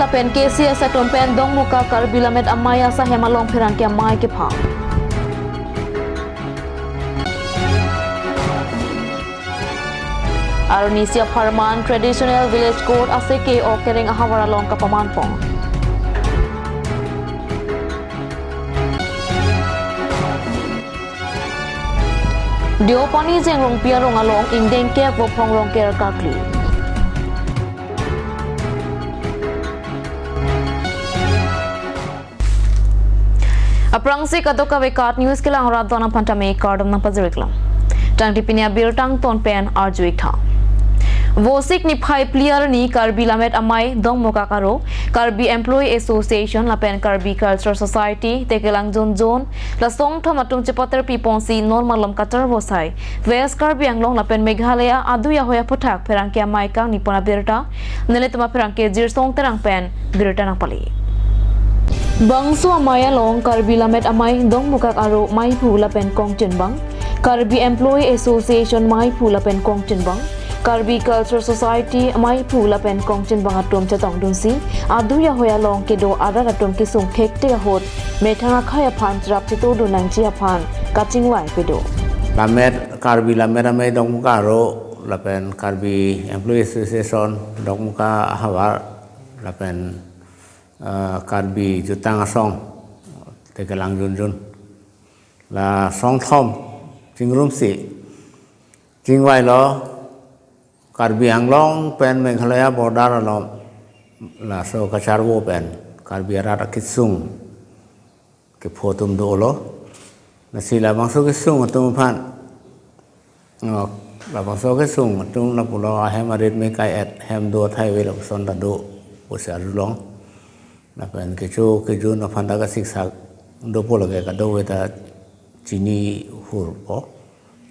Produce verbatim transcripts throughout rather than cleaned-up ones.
Lapen K C S atum pen Dongmukak Karbi Lammet Amei asahem along pherangke amei kephang. Arnisia Pharman Traditional Village Court aseke ok kereng ahavar along kapamanpon. Deopani Jengrongpi arong along ingdeng kep vophong Rongker kakli. Aphrangsi kadokave KAT News kelang rat do-an aphan tame kardom nangpajir-iklo. Tangte pini abirta angton pen arju-ik tha. Vosik niphai phli arni Karbi Lammet Amei, Dongmukak aro, Karbi Employee Association lapen Karbi Cultural Society, Tekelangjun Zone, la songthom atum chepaterpi ponsi non malom katar vosai West Karbi Anglong lapen Meghalaya adui ahoi aphuthak pherangke amei kangni pon abirta nelitum apherangke Jirsong Terang pen birta nangpale. Bangso amei along Karbi Lammet Amei, Dongmukak aro meiphu lapen kongchinbang, Karbi Employee Association meiphu lapen kongchinbang, Karbi Cultural Society meiphu lapen kongchinbang atum chetongdunsi adui ahoi along kedo arat atum kesung thektik ahut methang akhei aphan cherap chetodun nangji aphan kachingvai pado. Lammet, Karbi Lammet Amei Dongmukak aro lapen Karbi Employee Association Dongmukak ahavar lapen, eh, Karbi Jutang Asong Tekelangjun Zone, la songthom chingrumsi chingvailo, Karbi Anglong pen Meghalaya border along laso kacharvo pen Karbi arat akesung kepho atum dolo. Lasi labangso kesung atum aphan, oh, labangso kesung atum lapulo ahem arit me kai-et hem do athai ave lapuson ta do pusi arjulong. Lapen kecho kejun aphan ta kasiksak dopo lake kadokave ta chini hurpo.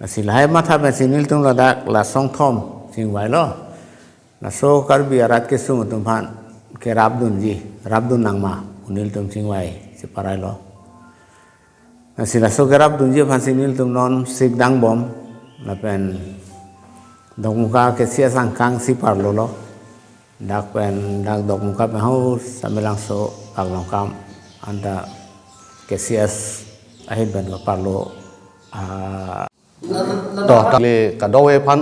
Lasi lahai matha pensi nelitum ladak la songthom chingvailo. Laso Karbi arat kesung atum aphan kerapdunji, rapdun nangma pu nelitum chingvai cheparailo. Lasi laso kerapdunji aphansi nelitum non sik dangbom, lapen Dongmukak K C S angkang si parlolo. Dak pen dak Dongmukak pen ho Samelangso Paklongkam anta K C S ahin pen kaparlo, ah, To, ta le kadokave aphan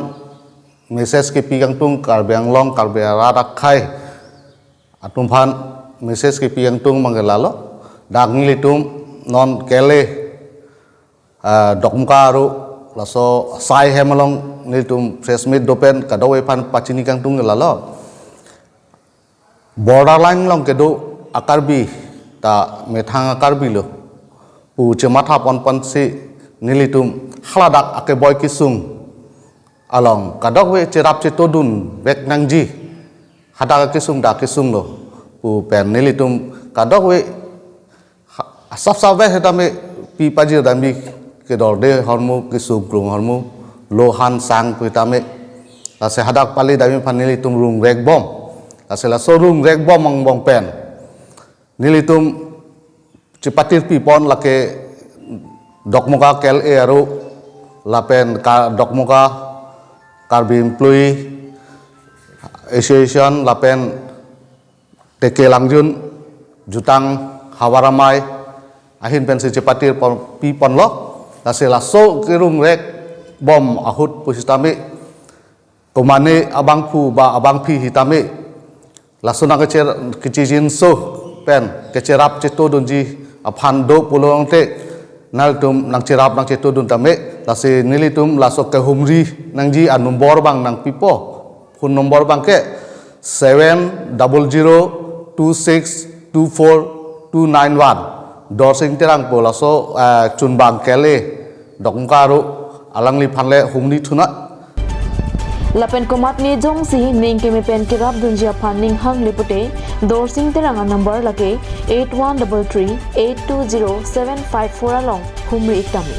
message kepi kangtung, Karbi Anglong, Karbi arat akhei atum aphan message kepi kangtung abangke lalo. Dak nelitum non kele, ah, Dongmukak aro laso asai hem along nelitum press meet do pen kadokave aphan pachini kangtung lalo. Borderline along kedo a-Karbi ta methang a-Karbi lo pu chematha ponponsi nelitum haladak akeboi kesung along kadokave cherap chetodun vek nangji, hadak akesung dak kesung lo pu pen nelitum kadokave ha, asap sap vek setame pi pajir damji, kedorde hormu, kesung krung hormu, lo han sang pu setame. Lasi hadak pali damji aphan nelitum rung rek bom. Lasi laso rung rek bom angbong pen nelitum chepatirpi pon lake Dongmukak K L A aro lapen ka Dongmukak Karbi Employee Association lapen Tekelangjun Jutang Havar Amei ahin pensi chepatir pon, pi ponlo. Lasi laso kerung rek bom ahut pusitame komane abangphu ba abangphi sitame laso nang kecher-, kechejinso pen kecherap chetodunji aphan do pulo tangte nelitum nangcherap nangchetodun tame, lasi nelitum laso kehumri nangji a-number abang nangpipo. Phone number abangke seven double zero two six two four two nine one. Dorsing Terang pu laso, eh, chunbang K L A Dongmukak aro alangliphan le humri thunoi. Lapen komatne jongsi ning keme pen kerapdunji aphan ning hangle pute, Dorsing Terang a-number lake eight one double three eight two zero seven five four along humri-ik tame.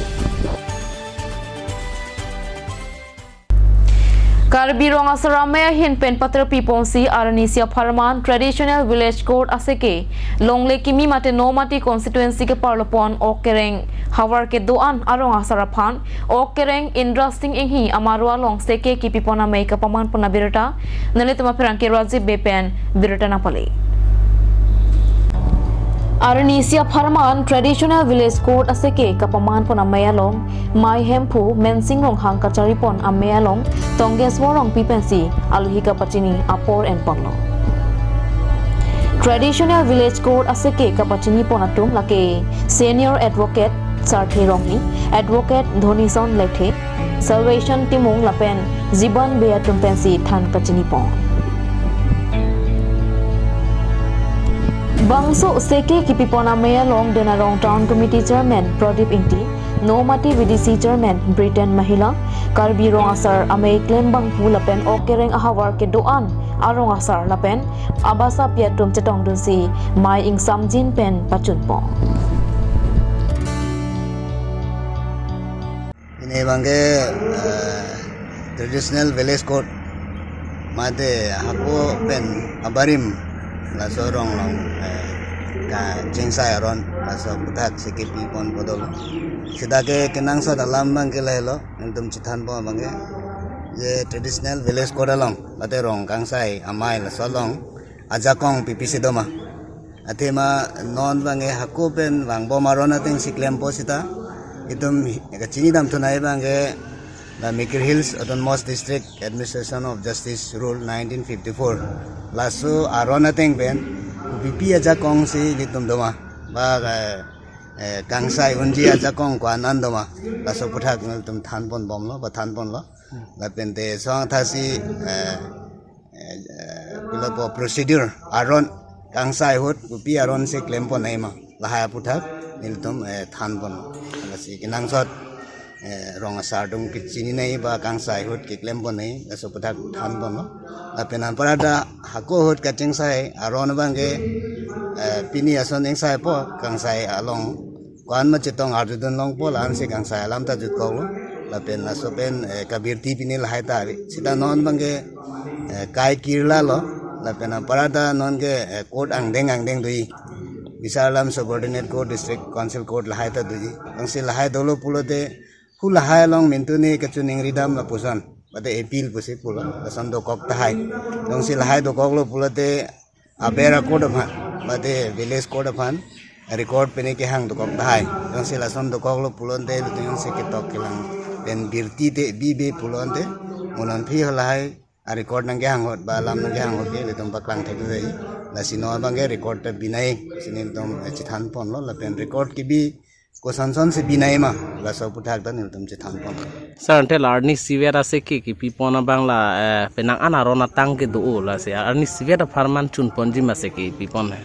Karbi Rong Asar Amei ahin pen paterpi ponsi arnisi apharman Traditional Village Court aseke longle kimi mate Nomati constituency keparlo pon ok kereng havar kedo-an arong asar aphan ok kereng Indra Singh Enghi amaro along seke kipi pon amei kapaman pon abirta nelitum apherangke Rajib Bey pen birta nangpale. Arnisi apharman Traditional Village Court aseke kapaman pon amei along, Mai Hemphu Mensing Ronghang kachari pon amei along, Tonggeswar Rongpi pensi alohi kapachini apor en ponlo. Traditional Village Court aseke kapachini pon atum lake Senior Advocate Sarthe Rongpi, Advocate Dhonison Lekthe, Salvation Timung lapen Jiban Bey atum pensi than kachini pon. Bangso seke kipi pon amei along Den Arong Town Committee Chairman Pradip Ingti, Nomati V D C Chairman Britain Mahila, Karbi Rong Asar amei klembangpo lapen ok kereng ahavar kedo-an arong asar lapen abasapi atum chetongdunsi mei ingsamjin pen pachun pon. Pini abangke, eh, Traditional Village Court mate hako pen abarim laso arong along, eh, kachingsai aron laso aputhak seke kipi ponpo dolo. Seta ke kenangsot alam abangke lahelo, nelitum chethan pon abangke, je Traditional Village Court along mate rong kangsai amei laso along ajakong pipisi doma. Athema non abangke hako pen vangbom aron atengsi klempo seta, itum kachinidam thunai abangke la Mikir Hills Autonomous District Administration of Justice Rule nineteen fifty-four, laso aron ateng pen kopipi ajakongsi ilitum doma, ba, eh, eh, kangsai unji ajakong ko-an an doma, laso aputhak nelitum than pon bomlo ba than ponlo. Lapen te song thasi, eh, eh, eh, pulo po procedure aron kangsai ahut kopi aronsi klem pon nangji ma, lahai aputhak nelitum, eh, than pon. Lasi kenangsot, eh, rong asar atum kechini nangji ba kangsai ahut keklem pon nangji, laso aputhak than ponlo. Lapen anparta hako ahut kachingsai aron abangke, eh, pini ason ingsaipo kangsai along ko-an ma chetong arjudun longpo, la-ansi kangsai alam ta jutkoklo. Lapen laso pen, eh, kabirti pini lahai ta ave. Seta non abangke, eh, kai kirlalo. Lapen anparta non ke, eh, court angdeng angdeng doji. Bisar alam Subordinate Court, District Council Court lahai ta doji. Jongsi lahai dolo pulote, hu lahai along mintu ne kachiningridam lapuson, mate appeal pusi pulo, lason dokok tahai. Jongsi lahai dokoklo pulote, aber a-court aphan, mate village court aphan record pine kehang dokok tahai. Jongsi lason dokoklo pulote, ilitum jongsi ketok kelang pen birti te bibe pulote, mo non aphi halahai a-record nangkehang ahut ba alam nangkehang ahut ke ilitum paklang thekji. Lasi non abangke record ta bi nangji, si nelitum, eh, chethan ponlo, lapen record kebi koson sonsi bi nangji ma, laso aputhak ta nelitum chethan pon. Sir, ante la arnisi vet aseke kipi pon abang la, eh, penang an aron atang kedo-o, lasi arnisi vet apharman chun ponji ma seke kipi pon he?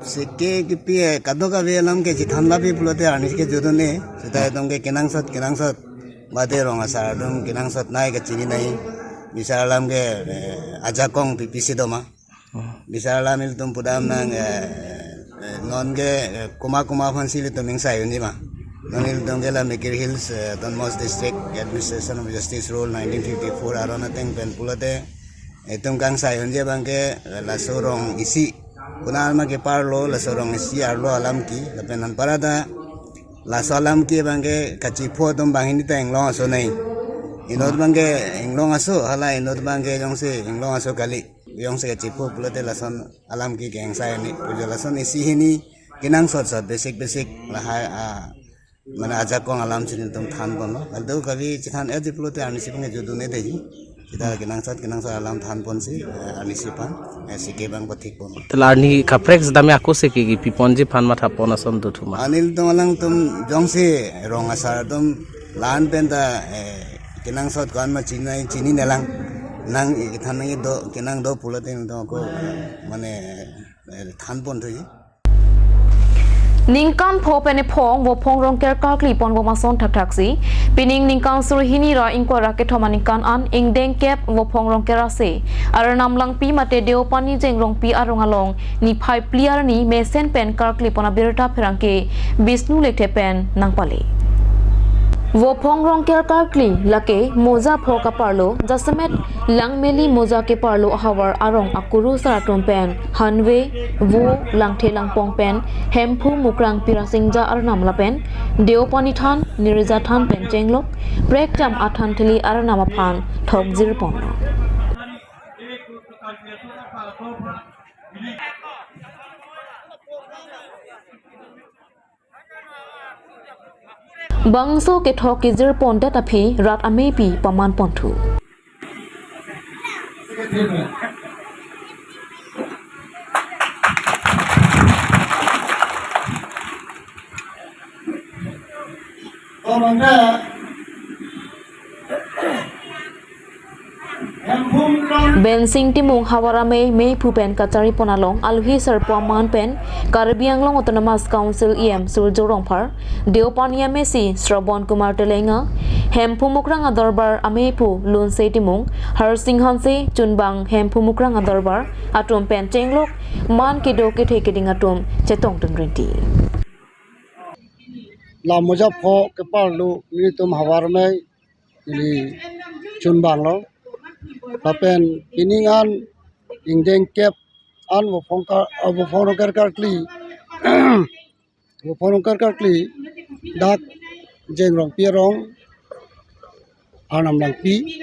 Seke kipi, eh, kadokave alam ke chethan lapi pulote arnisi ke jodun-e, seta itum ke kenangsot, kenangsot, mate rong asar atum kenangsot nangji kachini nangji, bisar alam ke, eh, ajakong pipisi doma. Bisar alam ilitum pudam nang, eh, eh, non ke, eh, komat komat aphansi ilitum ingsai unji ma. Non ilitum ke la Mikir Hills, eh, Autonomous District Administration of Justice Rule nineteen fifty-four aron ateng pen pulote, itum kangsai unji abangke, eh, laso rong isi, konat ma keparlo, laso rong isi arlo alam ke, lapen anparta laso alam ke abangke kachipho atum banghini ta inglong aso nangji. Inut abangke inglong aso, hala inut abangke jongsi inglong aso kali. Jongsi kachipho pulote lason alam ke kengsai ni, pujo lason isi hini kenangsot sot basic basic lahai, ah, mane ajakong alam si nelitum than ponlo. Kadokave chethan-etji pulote arnisi abangke jodun-e detji. Seta kenangsot, kenangsot alam than ponsi, eh, arnisi aphan, eh, seke abang pathik pon. Te la arni kaprek seta me ako seke kipi ponji aphan matha pon ason dothu ma? Nelitum alangtum jongsi rong asar atum la-an pen ta, eh, kenangsot ko-an ma chini, chini nelang. Nang, eh, than nangji do, kenang do pulote nelitum ako, mane, eh, than pon thuji. Ningkan pho pen ephong Vophong Rongker karkli pon bom ason thakthaksi, pining ningkan suri hini ra ingkoi ra kethom aningkan an ingdeng kep Vophong Rongker ase Arnam Langpi mate Deopani Jengrongpi arong along niphai phli arni mesen pen karkli pon abirta pherangke Bishnu Lekthe pen nangpale. Vophong Rongker karkli lake Moja pho kaparlo jasemet Langmeli Moja keparlo ahavar arong akuru sar atum pen Hanve, Vo, Langthe Langpong pen Hemphu, Mukrang, Pirasingja Arnam lapen Deopani than, Nirja than pen chenglok prekjam athan theli Arnam aphan thokjir ponlo. एक प्रकार के ऐसा था, तो फिर इन्हीं, Bangso kethok kejir pondet aphi rat amepi paman ponthu. Bensing Timung havar amei meiphu pen kachari pon along aluhi sarpo aman pen Karbi Anglong Autonomous Council E M Surjya Rongphar, Deopani M A C Srobon Kumar Telenga, Hemphu Mukrang adorbar ameiphu Lunse Timung, Harsing Hanse, Chunbang Hemphu Mukrang adorbar atum pen chenglok man kedo kethe keding atum chetongdun rinti. La moja pho keparlo nelitum havar amei ili Chunbang lo. Lapen pining an ingdeng kep an vophong ka, ah, vophong rongker karkli. Vophong rongker karkli dak Jengrongpi arong Arnam Langpi.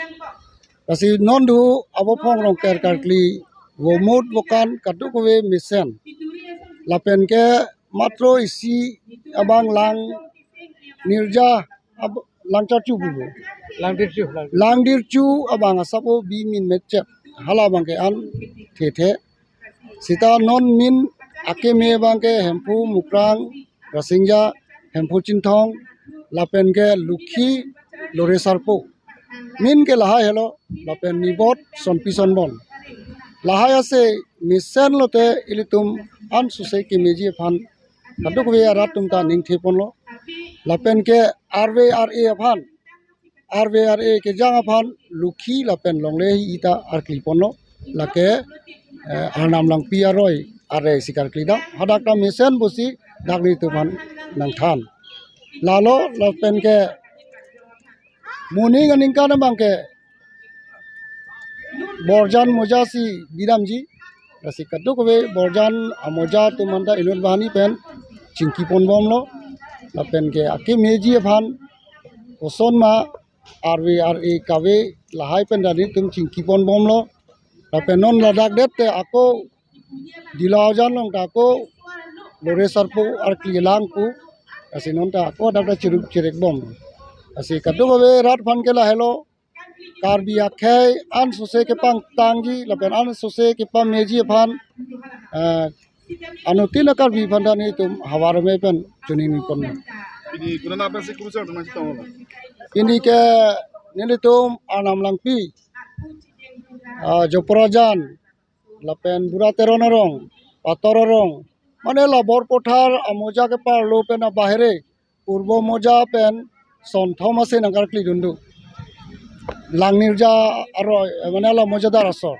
Lasi non do avophong rongker karkli vomut vokan kadokave mesen. Lapen ke matro isi abang lang nirja ab-, lang charchu bubu. Langdirchu, langdir. Langdirchu abang asap o bi min metchep. Hala abang ke an thethe. Sita non min akeme abang ke Hemphu Mukrang, Rasingja, Hemphu Chinthong, lapen ke Lukhi, Lore Sarpo. Min ke lahai helo, lapen Nibot, Sonpi Sonbon. Lahai ase mesen lote ilitum an suse kemeji aphan kadokave arat atum ta ningthe ponlo. Lapen ke R V R A aphan, R V R A kejang aphan Lukhi lapen longle hi-i ta arkli ponlo. Lake, eh, Arnam Langpi aroi arei si karkli dam. Hadak ta mesen pusi dak nelitum aphan nangthan. Lalo lapen ke moning aningkan abang ke borjan moja si bidamji. Lasi kadokave borjan amoja atum anta inut banghini pen chingki ponbomlo. Lapen ke akemeji aphan koson ma R V R A kave lahai pen ta nelitum chingki ponbomlo. Lapen non ladak det te ako Dila ojan along ta ako Lore Sarpo arkli lang pu. Lasi non ta ako dak ta chiruk chirik bom. Lasi kadokave rat aphan ke lahelo. Karbi akhei an suse kepangtangji, lapen an suse kepameji aphan, eh, anuttin a-Karbi aphan ta nelitum havar amei pen choningri pon. Pini konat pen si kurusar teman si tong. Pini ke nelitum Arnam Langpi, ah, Joporajan, lapen Bura Teron arong, Pator arong, mane la Borpothar amoja keparlo pen abahire, Purbo moja pen sonthom ase nangkarkli dundu. Langnirja aroi, eh, mane la mojadar asor.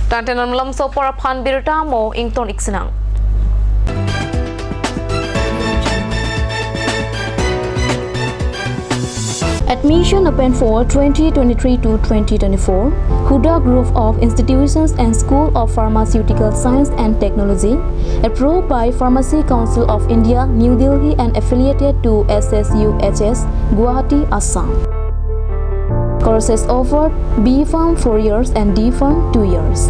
Tangte non malomso apor aphan birta mo ington iksinang. Admission open for twenty twenty-three to twenty twenty-four. Huda Group of Institutions and School of Pharmaceutical Science and Technology, approved by Pharmacy Council of India, New Delhi, and affiliated to S S U H S, Guwahati, Assam. Courses offered: B Pharm four years and D Pharm two years.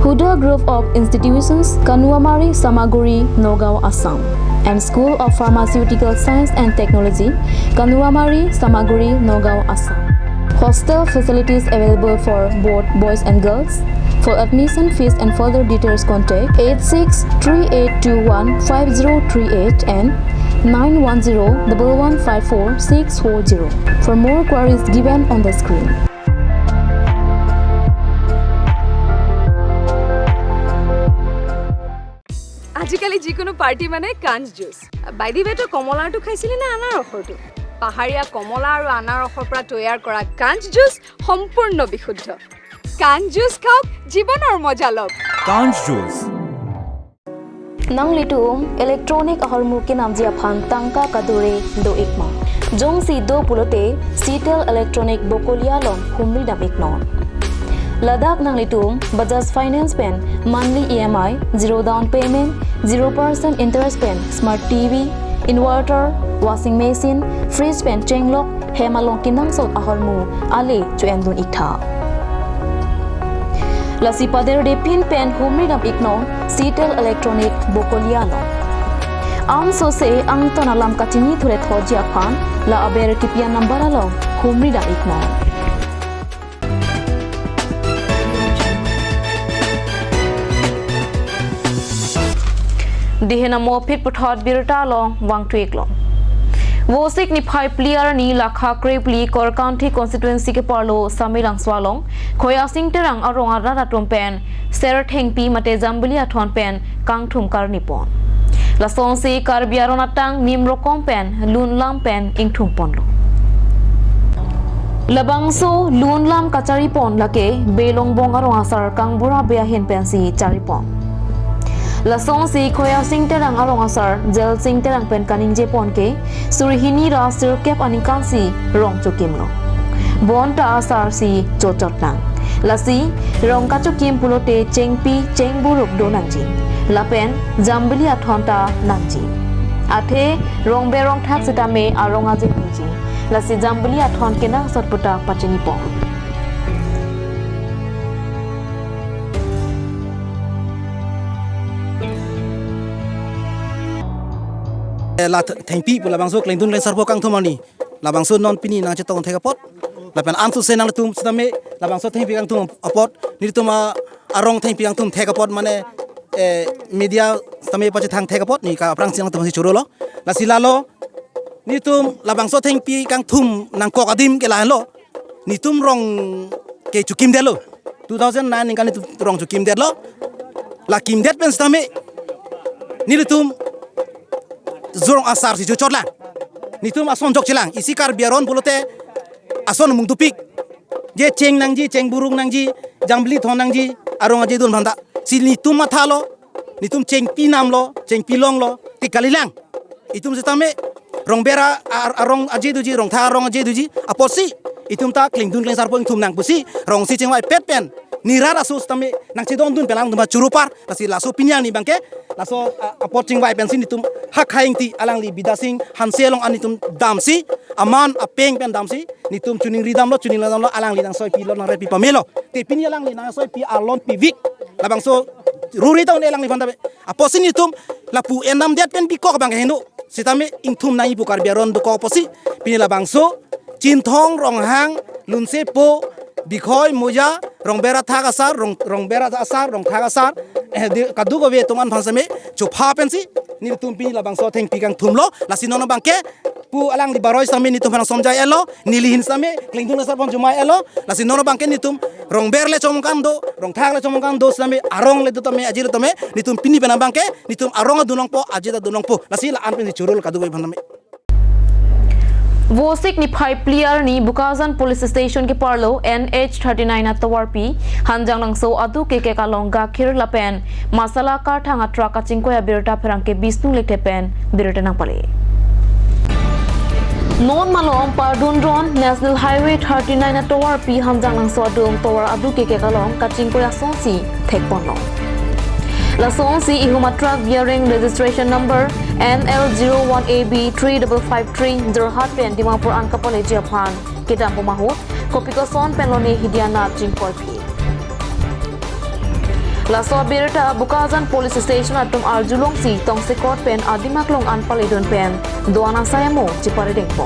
Huda Group of Institutions, Kanuamari, Samaguri, Nagaon, Assam, and School of Pharmaceutical Science and Technology, Kanuamari, Samaguri, Nagaon, Assam. Hostel facilities available for both boys and girls. For admission fees and further details, contact eight six three eight two one five zero three eight and nine one zero double one five four six four zero. For more queries, given on the screen. আজিকালি যিকোনো পাৰ্টি মানে কাঞ্চ juice. By the way, তই কমলাৰটো খাইছিলি নে আনাৰসৰটো? পাহাৰীয়া কমলা আৰু আনাৰসৰ পৰা তৈয়াৰ কৰা কাঞ্চ জুচ সম্পূৰ্ণ বিশুদ্ধ। কাঞ্চ জুচ খাওক, জীৱনৰ মজা লওক। Kanch Juice. Nanglitum electronic ahormu kenamji aphan tangka kadure do-ik ma? Jongsi do pulote Citel Electronic Bokolia along humri dam-iknon. Ladak nanglitum Bajaj Finance pen monthly E M I, zero down payment, zero percent interest pen smart T V, inverter, washing machine, fridge pen chenglok hem along kenangsot ahormu ale cho-endun-iktha. Lasi paderdepin pen humri dam iknon Sitel Electronic Bokolia along. Ansose angtan alam kachini thurethotji aphan la aber kipi anumber along humri dam iknon. Dihen amo phit puthot birta along vangthu iklo. Vosik niphai phli arni lakha krephli Korkanthi constituency keparlo Samelangso along Khoyasing Terang arong arat atum pen ser thengpi mate jambili athon pen kangthum karnipon. Lasonsi Karbi aron atang nim rokom pen lunlam pen ingthumponlo. Labangso lunlam kacharipon lake Belongbong arong asar Kangbura Bey ahin pensi charipon. Lasonsi Khoyasing Terang arong asar Jelsing Terang pen kaningjepon ke suri hini ra sirkep aningkansi rong chokimlo. Bonta asarsi chochotnang. Lasi rong kachokim pulote chengpi chengburuk donangji. Lapen jambili athon ta nangji. Athe rongber rongthak sitame arong aje doji. Lasi jambili athon kenangsot puta pachinipon. Eh, la th-, thengpi pu labangso klengdun klengsarpo kangthum arni. Labangso non pini nangchetong thek apot. Lapen ansose nangtum sitame labangso thengpi kangthum apot. Nelitum a-, arong thengpi kangthum thek apot mane, eh, media sitame pachethang thek apot. Neli ke aphrangsi nangtumphansi chorolo. Lasi lalo. Nelitum labangso thengpi kangthum nangkok adim ke lahenlo. Nelitum rong ke chokimdetlo. Two thousand nine aningkan nelitum rong chokimdetlo. La kimdet pen sitame nelitum arong asarsi chochotlang. Nelitum ason jokchelang. Isi Karbi aron pulote ason mung dopik. Je cheng nangji, chengburuk nangji, jambili thon nangji, arong aje dun bhanta. Si nelitum mathalo, nelitum chengpi namlo, chengpi longlo, te kalilang. Itum sitame rongber a-, a-, arong aje doji, rongthak arong aje doji. Apotsi itum ta klengdun klengsarpo ingthum nang pusi rongsi chingvaipet pen nerat aso sitame nangchedondun pen alangtum choro par. Lasi laso pini arni abangke laso, a, apot chingvai pensi nelitum Hakha Ingti alangli Bidya Sing Hanse along an nelitum damsi aman apeng pen damsi nelitum chiningri damlo, chiningri damlo, alangli nangsoipilo, nangrepji pamelo. Te pini alangli nangsoipi alon pivik. Labangso ruri ta un-e alangliphan ta be. Apotsi nelitum lapu endamdet pen bikok abangke heno. Sitame ingthum nangji pu Karbi aron dokok apotsi pini labangso Chinthong, Ronghang, Lunsepo, Bikhoi, Moja, rongber athak asar, rong, rongber asar, rongthak asar, eh, di, kadokave atum aphan sitame chopha pensi nelitum pini labangso thengpi kangthumlo. Lasi non abangke pu alangli Baroi sitame nelitum aphan somjai-etlo, neli ahin sitame klengdun asar pon chomai-etlo. Lasi non abangke nelitum rongber le chomkam do, rongthak le chomkam do sitame, arong le do tame, aje do tame, nelitum pini pen abangke nelitum arong adun longpo, aje ta dun longpo. Lasi la-an pensi chorolo kadokave aphan tame. Vosik niphai phli arni Bokajan Police Station keparlo N H thirty-nine atovarpi Hanjanglangso adu kekek along gakhir lapen masala karthang atruck kachingkoi abirta pherangke Bisnu Lekthe pen birta nangpale. Non malom pardundron National Highway thirty-nine atovarpi Hanjanglangso adung tovar adu kekek along kachingkoi asonsi thekponlo. Lasonsi ihum atruck bearing registration number N L zero one A B three double five three Jorhat pen Dimapur an kapaleji aphan kedam pu mahut kopi koson pen lone hidi anat chingkoiphi. Laso abirta Bokajan Police Station atum arjulongsi tongsekot pen adimak along an paledun pen do-an asai amo chiparedengpo.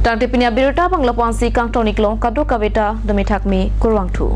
Tangte pini abirta abang lapu-ansi kangton iklo, kadokave ta dumi thakmi, kurvangthu.